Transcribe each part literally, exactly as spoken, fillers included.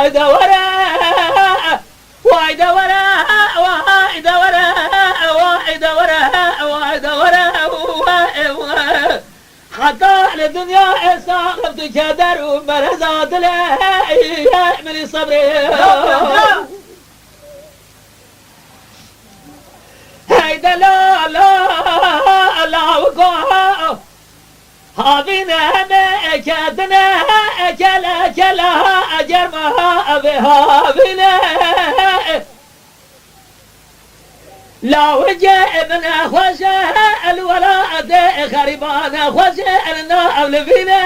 Vay de were, vay de were, vay de were, vay de were, vay de were, vay, vay. Heta li dinya êsa xeft û keder û mereza dilê, ey, ey, min sebrê. Hey de la, la, la, la, havîne me ketine, kele, kele, germa ve havîne. Lawicê min xweş e, el welatê xerîban xweş e, el nav li vîne.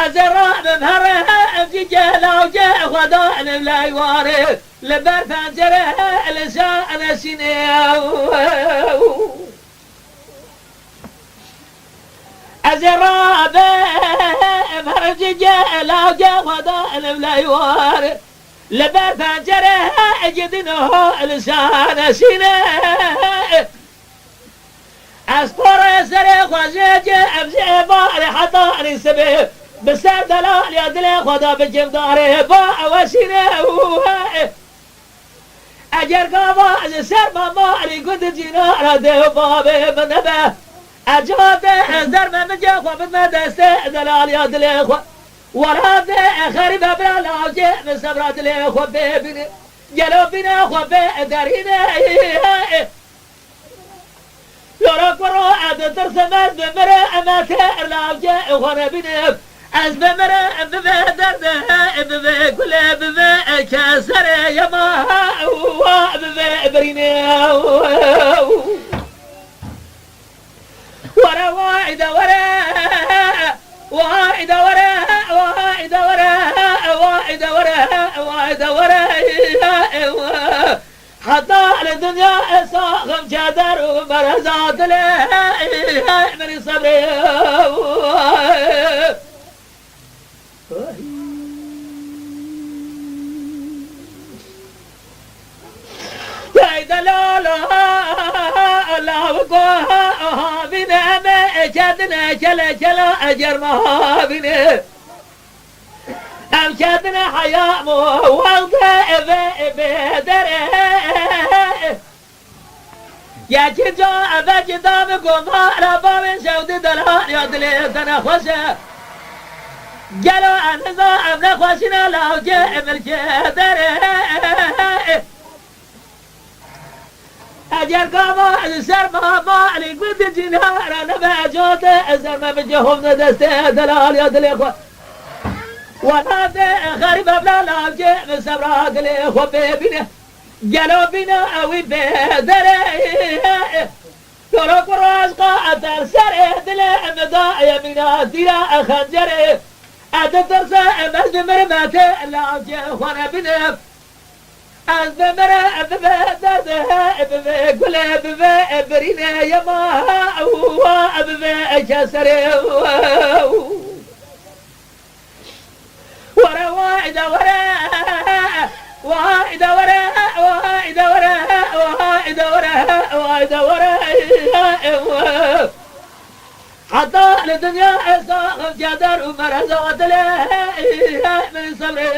Ez ê rabim here, em jî gelawcê xwe da, em leywarê li ber pencere, li şa neşîne. Ez ê rabim her cî gelawcê xwe da, em leywarê li ber pencere, gidîno li şa neşîne. Ez porê serê xwe jê cê, em ji êvarê heta rîsibê, bi ser delaliya dilê xwe de bikim darê, ba ew şîne û he. Eger gava ji ser mama elî gund cîna re dê û bavê min nebe, ez cihate ez derme min cê xwe bidme destê delaliya dilê xwe. Wela dê xerîbe bira lawcê min sebra dilê xwe pê bîne. Gelo bîne xwe pê derîne. Lora kuro, ez ditirsim, ez bimirim, em ê têr lawcê xwe nebînim. Ez bimirim, bivê derdê, bivê gulê, bivê keserê yema, bivê birînê. Were, vay de were, vay de were, vay de were, vay de were, vay de were. Heta li dinya êsa xim keder û mereza dilê min sebrê. Hey de la la, la ko havîne me ketine kele kela, eger me havîne. Em ketine heya mo wextê eve bê derê. Yekî ca eve cida min goma re bavên şewdî delal ya dilê te nexweş e. Gelo em niza em nexweşîne lawcê milkê derê. Eger gava li ser mama li gund cîna re nebe, cate ez derme min cihom ne destê delal ya dilê xwe. Wela dê xerîbe bila lawcê min sebra dilê xwe pê bîne. Gelo bîne ewî pê derê. Doro ku rojka eter serê dilê min da yemîna tîra xencerê. Ez ditirse ez bimirim, tê lawcê xwe nebînim. Ez bimirim, bivê derdê, bivê gulê, bivê birînê yema, bivê keserê. Were, vay de were, vay de were, vay de were, vay de were, vay de were. Heta li dinya êsa xim keder û mereza dilê min sebrê.